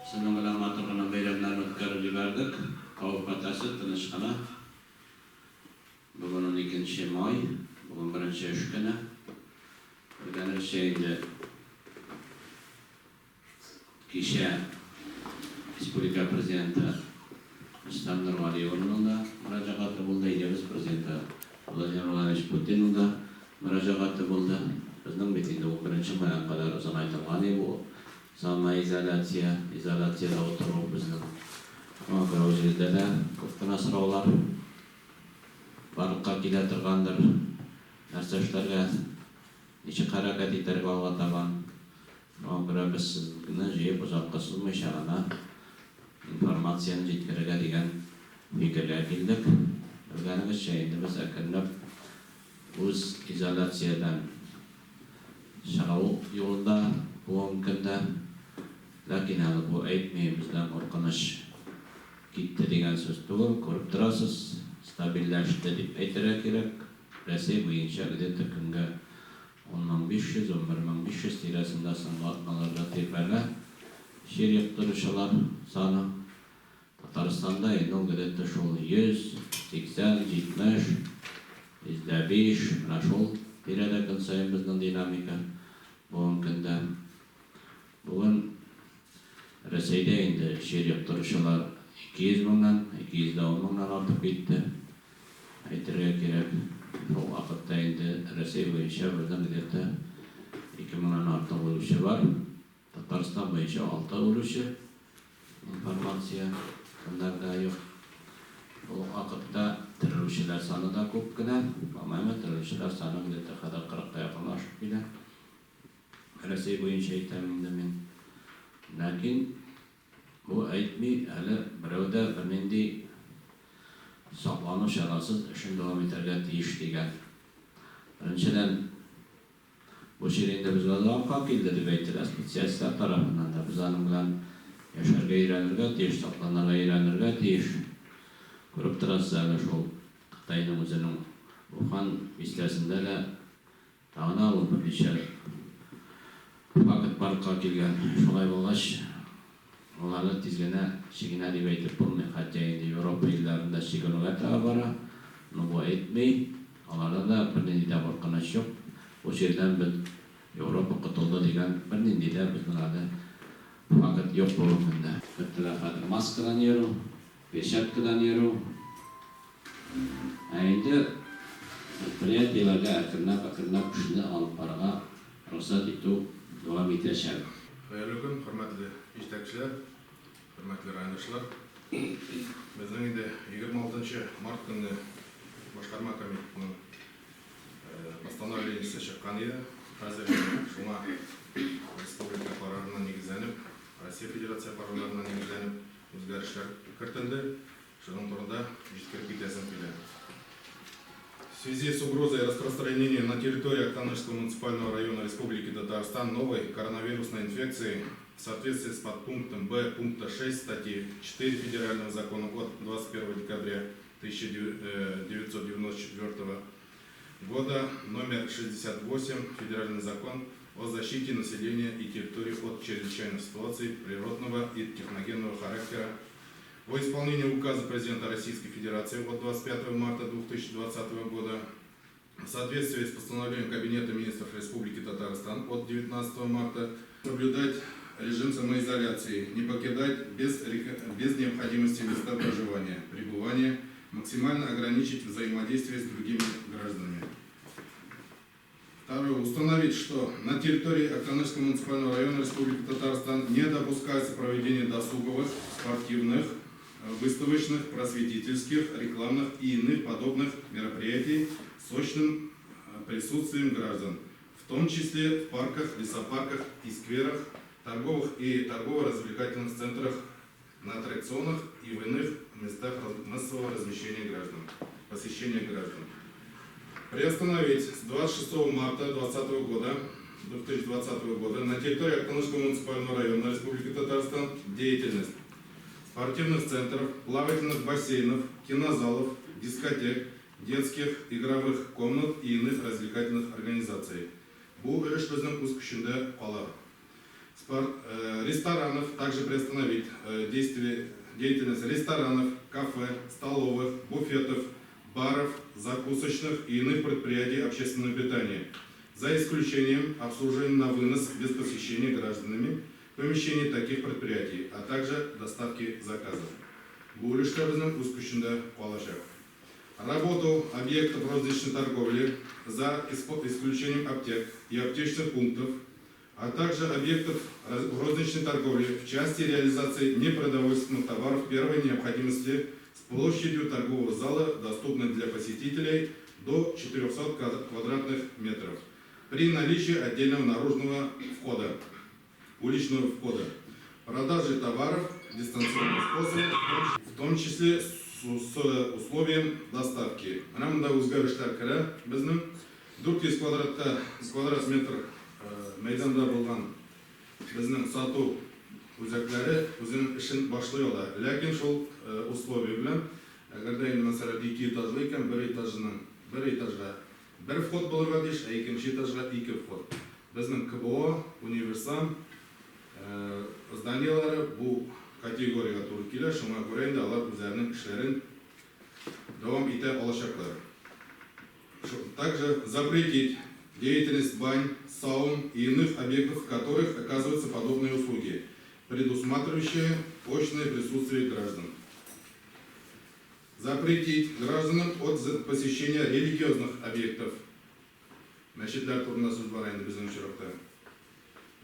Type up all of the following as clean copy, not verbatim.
Сезнең белән матур гына бәйрәмнәрне үткәреп җибәрдек. Кавык-хәтәрсез, тыныч кына. Бүген уникенче май, бүген беренче эш көне. Белгәнебезчә инде, кичә республика Президенты Рөстәм Нургалиевның да мөрәҗәгате булды, илебез Президенты Владимир Владимирович Путинның да мөрәҗәгате булды. Безнең бит инде унберенче майга кадәр озынайтылган иде бу самоизоляция, изоляциядә утыру безнең. Шуңа күрә үзебездә дә күп кенә сораулар барлыкка килә торгандыр. Нәрсә эшләргә, ничек хәрәкәт итәргә алга табан? Шуңа күрә без сезне җыеп озакка сузмыйча гына информацияне җиткерергә дигән фикергә килдек. Белгәнегезчә, инде без әкренләп үз изоляциядән чыгу юлында бүгенге көндә. Ләкин әле бу әйтми, бездән куркыныч китте дигән сүз түгел. Күреп торасыз, стабильләште дип әйтергә кирәк. Рәсәй буенча где-то көнгә 10500, 11500 тирәсендә соңгы атналарда тирбәлә чир йоктыручылар саны. Татарстанда инде ул где-то шул 100, 80, 70, 105, менә шул тирәдә көн саен безнең динамика бүгенге көндә. Бүген Рәсәйдә инде чир йоктыручылар 200 меңнән, 210 меңнән артып китте. Әйтергә кирәк, шул вакытта инде Рәсәй буенча безнең где-то ике меңнән артык үлүче бар. Татарстан буенча алты үлүче информация кемнәрдә юк. Ул вакытта терелүчеләр саны да күп кенә. По-моему, терелүчеләр саны где-то хәзер кырыкка якынлашып килә. Рәсәй буенча әйтәм инде мин. Ләкин бу әйтми, әле берәү дә бернинди саклану чарасыз эшен дәвам итәргә тиеш дигән. Беренчедән, бу чир инде безгә озакка килде дип әйтелә специалистлар тарафыннан да. Без аның белән яшәргә өйрәнергә тиеш, сакланырга өйрәнергә тиеш. Күреп торасыз әле шул Кытайның үзенең Ухан бистәсендә дә Тагын да ул берничә факт барлыкка килгән. Шулай булгач, ул әле тиз генә чигенә дип әйтеп булмый. Хотя инде Европа илләрендә чигенүгә таба бара, но бу әйтми, аларда да бернинди дә куркыныч юк. Бу чирдән без Европа котылды дигән бернинди дә безнең әле факт юк бүгенге көндә. Беттеләр хәзер маскадан йөрү, перчаткадан йөрү. Ә инде предприятиеләргә әкренләп-әкренләп эшне алып барырга рөхсәт итү дәвам итәчәк. Хәерле көн, хөрмәтле җитәкчеләр, хөрмәтле райондашлар! Безнең инде 26 нчы март көнне башкарма комитетының постановлениесе чыккан иде. Хәзер инде шуңа республика карарына нигезләнеп, Россия Федерация карарларына нигезләнеп үзгәрешләр кертелде. Шуның турында җиткереп китәсем килә. В связи с угрозой распространения на территории Актанышского муниципального района Республики Татарстан новой коронавирусной инфекции в соответствии с подпунктом Б пункта 6 статьи 4 Федерального закона от 21 декабря 1994 года номер 68 Федеральный закон о защите населения и территории от чрезвычайных ситуаций природного и техногенного характера во исполнение указа президента Российской Федерации от 25 марта 2020 года в соответствии с постановлением Кабинета министров Республики Татарстан от 19 марта соблюдать режим самоизоляции, не покидать без, без необходимости места проживания, пребывания, максимально ограничить взаимодействие с другими гражданами. Второе. Установить, что на территории Актанышского муниципального района Республики Татарстан не допускается проведение досуговых, спортивных, выставочных, просветительских, рекламных и иных подобных мероприятий с очным присутствием граждан, в том числе в парках, лесопарках и скверах, торговых и торгово-развлекательных центрах, на аттракционах и в иных местах массового размещения граждан, посещения граждан. Приостановить с 26 марта 2020 года 2020 года на территории Актанышского муниципального района Республики Татарстан деятельность спортивных центров, плавательных бассейнов, кинозалов, дискотек, детских игровых комнат и иных развлекательных организаций. Бу өлеш безнең үз көчендә кала. Ресторанов, также приостановить действие, деятельность ресторанов, кафе, столовых, буфетов, баров, закусочных и иных предприятий общественного питания, за исключением обслуживания на вынос без посещения гражданами помещений таких предприятий, а также доставки заказов. Бу өлештә безнең үз көчендә калачак. Работу объектов розничной торговли за исключением аптек и аптечных пунктов, а также объектов розничной торговли в части реализации непродовольственных товаров первой необходимости с площадью торгового зала, доступной для посетителей, до 400 квадратных метров, при наличии отдельного наружного входа, уличного входа, продажи товаров дистанционным способом, в том числе с условием доставки. Менә монда үзгәрешләр керә безнең. 400 квадратта квадрат метр мәйданда булган безнең сату үзәкләре үзенең эшен башлый ала. Ләкин шул условие белән, әгәр дә инде, мәсәлән, ике этажлы икән, бер этажының бер этажга бер вход булырга тиеш, ә икенче этажга ике вход. Безнең КБО, универсам зданиеләре бу категориягә туры килә, шуңа күрә инде алар үзләренең эшләрен дәвам итә алачаклар. Также запретить деятельность бань, саун и иных объектов, в которых оказываются подобные услуги, предусматривающие очное присутствие граждан. Запретить гражданам от посещения религиозных объектов. Мәчетләр турында сүз бара инде безнең очракта.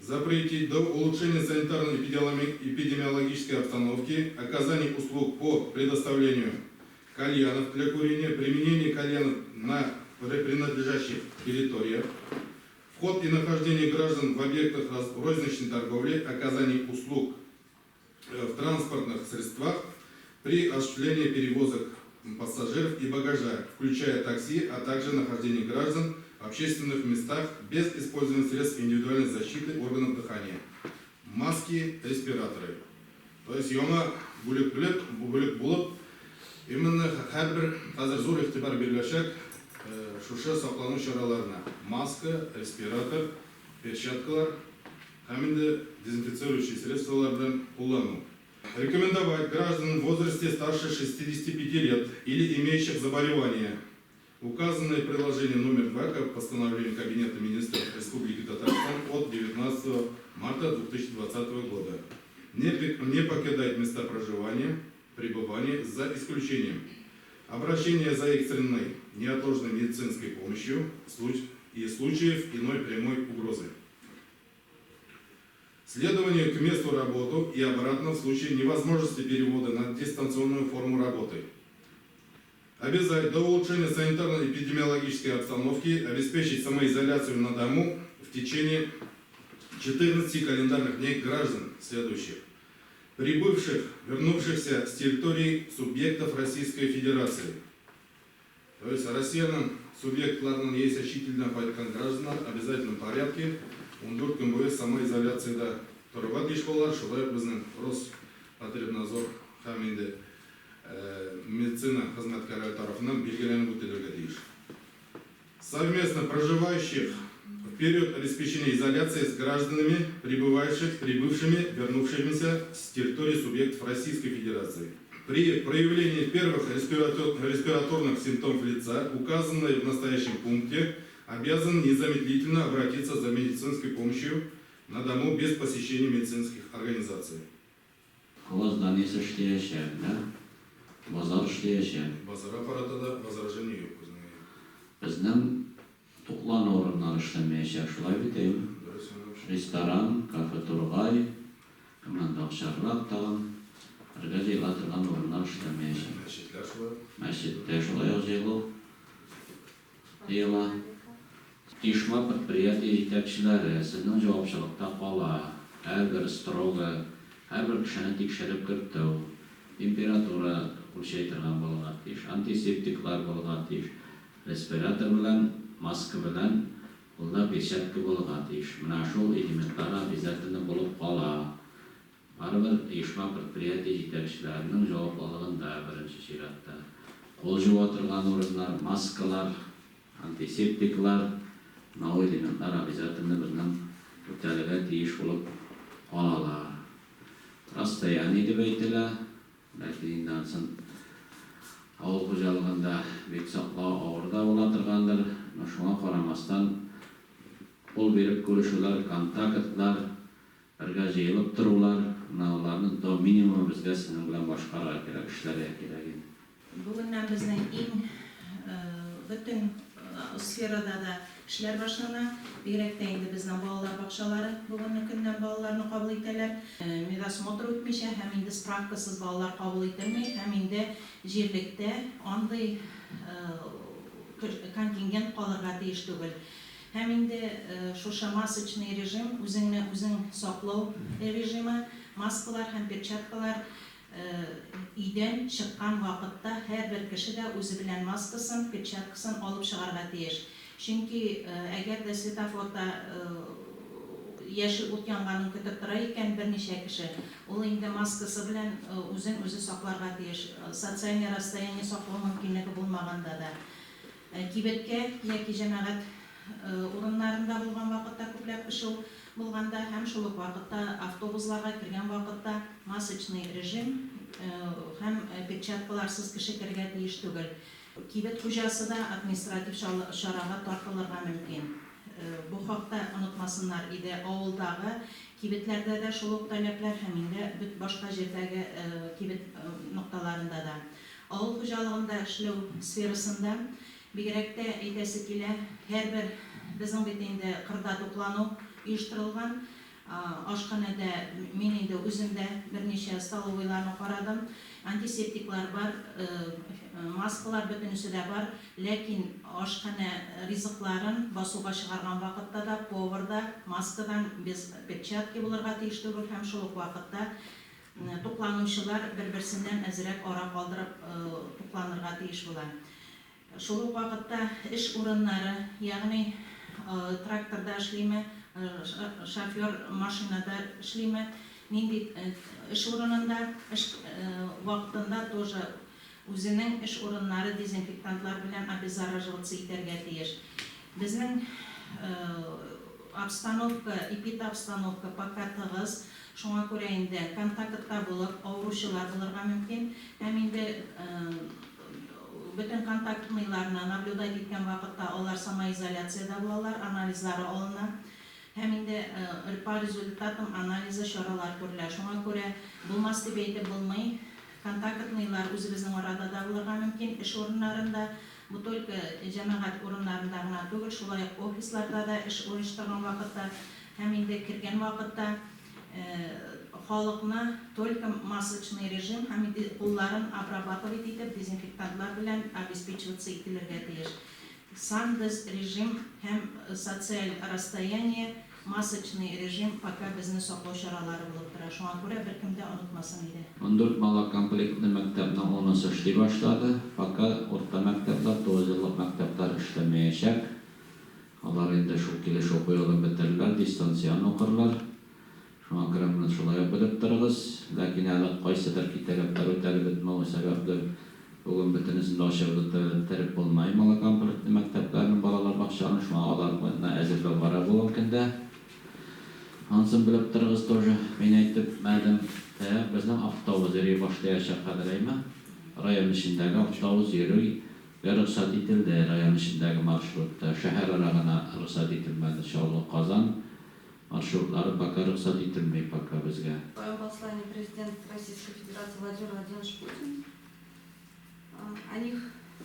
Запретить до улучшения санитарно-эпидемиологической обстановки оказание услуг по предоставлению кальянов для курения, применение кальянов на принадлежащих территориях, вход и нахождение граждан в объектах розничной торговли, оказание услуг в транспортных средствах при осуществлении перевозок пассажиров и багажа, включая такси, а также нахождение граждан в общественных местах без использования средств индивидуальной защиты органов дыхания. Маски, респираторы. То есть яңа бүлек белеп, бу бүлек булып, именно һәрбер хәзер зур игътибар биреләчәк шушы саклану чараларына. Маска, респиратор, перчаткалар һәм инде дезинфицирующие средстволар белән куллану. Рекомендовать гражданам в возрасте старше 65 лет или имеющих заболевания, указанное в приложении номер 2 к постановлению Кабинета министров Республики Татарстан от 19 марта 2020 года, не покидать места проживания, пребывания, за исключением обращения за экстренной неотложной медицинской помощью и случаев иной прямой угрозы. Следование к месту работы и обратно в случае невозможности перевода на дистанционную форму работы. Обязать до улучшения санитарно-эпидемиологической обстановки обеспечить самоизоляцию на дому в течение 14 календарных дней граждан следующих: прибывших, вернувшихся с территории субъектов Российской Федерации. То есть Россиянең субъектларыннан яисә чит илдән кайткан гражданнар обязательном порядке 14 көн буе самоизоляциядә торырга тиеш булалар. Шулай ук безнең Роспотребнадзор һәм инде медицина хезмәткәрләре тарафыннан билгеләнеп үтелергә тиеш. Совместно проживающих в период обеспечения изоляции с гражданами, прибывающих, прибывшими, вернувшимися с территории субъектов Российской Федерации. При проявлении первых респираторных симптомов лица, указанные в настоящем пункте, обязан незамедлительно обратиться за медицинской помощью на дому без посещения медицинских организаций. Куаз зданиесе эшләячәк, да? Базар эшләячәк. Базарга карата да возражение юк безнең. Безнең туклану урыннары эшләмәячәк, шулай бит, әйеме? Дөрес, янәш. Ресторан, кафе Тургай, кемнән дә акчарлак тагын, бергә җыела торган урыннар эшләмәячәк. Мәчетләр шулай. Мәчеттә шулай ук җыелу тыела. Оешма, предприятие җитәкчеләре, сезнең җавапчылыкта кала һәрбер строго һәрбер кешене тикшереп кертү, температура үлчәй торган булырга тиеш, антисептиклар булырга тиеш, респиратор белән, маска белән, кулда перчатка булырга тиеш. Менә шул элементлар обязательно булып кала. Барыбер оешма, предприятие җитәкчеләренең җаваплылыгында беренче чиратта. Кул җуа торган урыннар, маскалар, антисептиклар, мынау элементлар обязательно безнең үтәлергә тиеш булып калалар. Расстояние дип әйтелә, ләкин инде анысын авыл хуҗалыгында бик саклау авыр да була торгандыр, но шуңа карамастан, кул биреп күрешүләр, контактлар, бергә җыелып торулар, менә аларны до минимума безгә сезнең белән башкарырга кирәк, эшләргә кирәк инде. Бүгеннән безнең иң бөтен сферада да эшләр башлана. Бигрәк тә инде безнең балалар бакчалары бүгенге көннән балаларны кабул итәләр. Медосмотр үтмичә һәм инде справкасыз балалар кабул ителми һәм инде җирлектә андый контингент калырга тиеш түгел. Һәм инде шушы масочный режим, үзеңне үзең саклау режимы, маскалар һәм перчаткалар. Өйдән чыккан вакытта һәрбер кеше дә үзе белән маскасын, перчаткасын алып чыгарга тиеш. Чөнки әгәр дә светофорда яшел ут янганын көтеп тора икән берничә кеше, ул инде маскасы белән үзен үзе сакларга тиеш. Социальный расстояние саклау мөмкинлеге булмаганда да. Кибеткә яки җәмәгать урыннарында булган вакытта күпләп кеше булганда һәм шул ук вакытта автобусларга кергән вакытта масочный режим һәм перчаткаларсыз кеше керергә тиеш түгел. Кибет хуҗасы да административ чарага тартылырга мөмкин. Бу хакта онытмасыннар иде. Авылдагы кибетләрдә дә шул ук таләпләр һәм инде бөт башка җирдәге кибет нокталарында да. Авыл хуҗалыгында эшләү сферасында бигрәк тә әйтәсе килә, һәрбер безнең бит инде кырда туклану оештырылган. Ашханәдә мин инде үзем дә берничә столовыйларны карадым. Антисептиклар бар, маскалар бөтенесе дә бар, ләкин ашханә ризыкларын басуга чыгарган вакытта да повар да маскадан без перчатки булырга тиеш түгел һәм шул ук вакытта тукланучылар бер-берсеннән әзрәк ара калдырып тукланырга тиеш була. Шул ук вакытта эш урыннары, ягъни тракторда эшлиме, шофер машинада эшлиме, нинди эш урынында, эш вакытында тоже үзенең эш урыннары дезинфектантлар белән обеззараживаться итәргә тиеш. Безнең обстановка, эпидобстановка пока тыгыз, шуңа күрә инде контактта булып авыручылар булырга мөмкин һәм инде бөтен контактныйларны наблюдать иткән вакытта алар самоизоляциядә булалар, анализлары алына һәм инде по результатам анализа чаралар күрелә. Шуңа күрә булмас дип әйтеп булмый. Контактныйлар үзебезнең арада да булырга мөмкин, эш урыннарында, бу только җәмәгать урыннарында гына түгел, шулай ук офисларда да эш оештырган вакытта һәм инде кергән вакытта халыкны только масочный режим һәм инде кулларын обрабатывать итеп дезинфектантлар белән обеспечиваться ителергә тиеш. Сандез режим һәм социаль расстояние, масочный режим пока безне саклау чаралары булып тора. Шуңа күрә беркем дә онытмасын иде. 14 малокомплектный мәктәпнең унысы эшли башлады. Пока урта мәктәпләр, тугызеллык мәктәпләр эшләмәячәк. Алар инде шул килеш уку елын бетерерләр, дистанцион укырлар. Шуңа күрә моны шулай ук белеп торыгыз. Ләкин әле кайсыдыр таләпләр үтәлеп бетмәү сәбәпле бүген бөтенесен дә ачып бетереп булмый малокомплектный мәктәпләрнең, балалар бакчаларын, шуңа аларны әзерләү бара бүгенге көндә. Анысын белеп торыгыз тоже. Мин әйтеп бетмәдем. Так, безнең автобус йөри башлаячак хәзер, әйме? Район эчендәге автобус йөрүгә рөхсәт ителде, район эчендәге маршрутта. Шәһәр ара гына рөхсәт ителмәде. Чаллы, Казан маршрутлары пока рөхсәт ителми пока безгә. В своем послании президент Российской Федерации Владимир Владимирович Путин. О них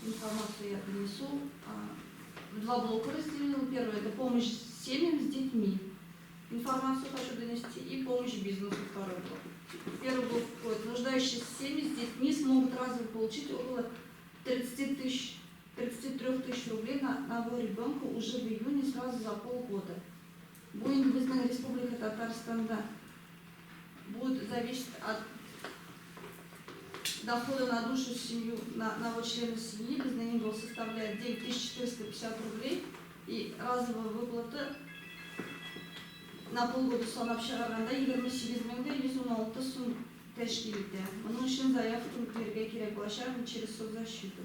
информацию я донесу. В два блока разделил. Первый – это помощь семьям с детьми. Информацию хочу донести. И помощь бизнесу второй блок. Первый блок входит. Нуждающиеся семьи с детьми смогут разово получить около 30 тысяч, 33 тысяч рублей на одного ребенка уже в июне сразу за полгода. Бу безнең Республика Татарстанда будет зависеть от дохода на душу семью, на одного члена семьи, безнең инде ул составляет 9450 рублей, и разовая выплата на полгода санап чыгарганда 28 116 сум тәшкил итә. Моның өчен заявка бирергә кирәк булачак через соцзащиту.